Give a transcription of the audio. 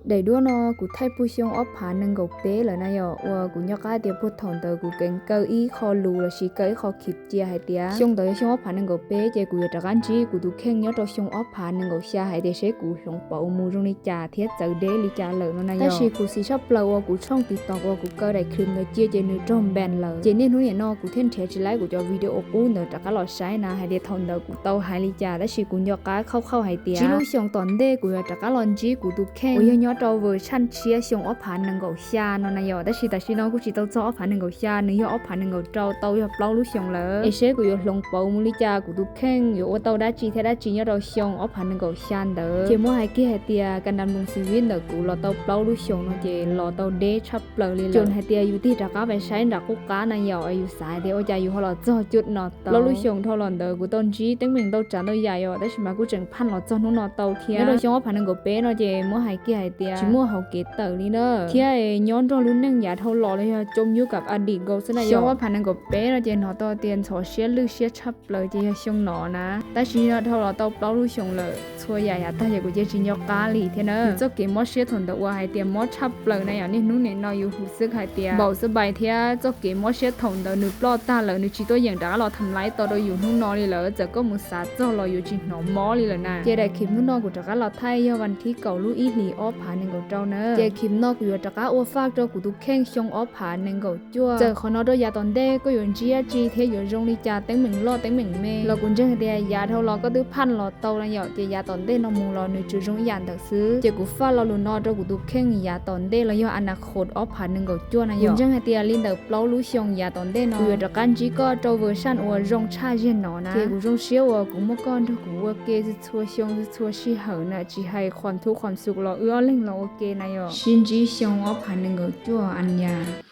Daim duab no kuv thaij puag xyoo ob phav nees nkaum peb lawm na yom, uas kuv nco qab tias puag thaum ntawd kuv kheev kaw ib qho lus lossis kaw ib qho khiv cia hais tias xyoo ntawd yog xyoo ob phav nees nkaum peb ces kuv yuav rov qab ntsib kuv tus kheej nyob rau xyoo ob phav nees nkaum xya hais tias seb kuv hloov pauv mus zoo li cas thiab txawv deb li cas lawm no na yom. Tab sis kuv xis tshaj plaws uas kuv tshooj TikTok uas kuv kaw daim clip ntawd cia ces nws raug ban lawm. Ces niaj hnub nim no kuv thiaj nrhiav tsis laib kuv cov video qub ntawd rov qab los saib na hais tias thaum ntawd kuv tau hais li cas, tab sis kuv nco qab khauj khauj hais tias tsib lub xyoos tom ntej kuv yuav rov qab los ntsib kuv tus kheej uas yog nyob rau version tshiab xyoo ob phav nees nkaum xya no na yom. Tab sis tam sim no kuj tsis tau txog ob phav nees nkaum xya, nws yog ob phav nees nkaum rau, tau yog plaub lub xyoos lawm. Es seb kuv yuav hloov pauv mus li cas, kuv tus kheej yuav ua tau dab tsi thiab dab tsi nyob rau xyoo ob phav nees nkaum xya ntawd. Ces muab hais kiag hais tias kas nas moos xis vib ntawm kuv los tau plaub lub xyoos no ces los tau deb tshaj plaws li lawm. Hais tias yus tig rov qab pais saib nram qub qab na yom, yus xav hais tias ua cas yus ho los txog cuaj no tau. Plaub lub xyoos dhau los ntawd kuv tau ntsib teeb meem ntau tsav ntau yam yom, tab sis mas kuj tseem phaj los txog hnub no tau thiab. Nyob rau xyoo ob phav nees nkaum peb no ces muab hais kiag hais tias tsis muaj hauv kev tawm li na, thiab nyob nrog lub neej yav dhau los los yog coo nyuj kam a dim nkaus xwb na yom. Xyoo ob phav nees nkaum peb no ces hnov tau tias ntxhov siab lwj siab tshaj plaws ces yog xyoo no na. Tab sis no dhau los tau plaub lub xyoos lawm, txhua yam yav tag ces kuv cia tsis nco qab li thiab na. Nws txoj kev mob siab thaum ntawd uas hais tias mob tshaj plaws na yom, niaj hnub nim no yus hu xwb hais tias npaum xab npais thiab txoj kev mob siab thaum ntawd nws ploj tag lawm, nws tsis tuaj yeem rov qab los tham laib tau rau yus hnub no li lawm. Txawm koj mus xav txog los yuav tsis hnov mob li lawm na. Ces daim clip hnub no kuv rov qab los thaij yog vas thib kaum lub ib hlis ob phav nees nkaum rau na. Ces clip no kuv yuav rov qab ua faj rau kuv tus kheej xyoo ob phav nees nkaum cuaj. Txawm qhov no rau yav tom ntej koj yuav ntsib dab tsi thiab yuav zoo li cas teeb meem loj teeb meem me los kuv ntseeg hais tias yav dhau los koj twb phaj los tau na yom, ces yav tom ntej no mus los nws tsuas zoo ib yam ntawd xwb. Ces kuv faj lo lus no rau kuv tus kheej yav tom ntej los yog a na khos ob phav nees nkaum cuaj na yom. Kuv ntseeg hais tias li ntawm plaub lub xyoos yav tom ntej no kuv yuav rov qab ntsib koj rau version uas zoo tshaj ziag no na. Ces kuv zoo siab uas kuv muaj koj nrog kuv ua ke txhua xyoo txhua sij hawm na, tsis hais qhuam thuj qhuam xum los wb ob leeg los ua ke na yom. Sib ntsib xyoo ob phav nees nkaum cuaj a yas.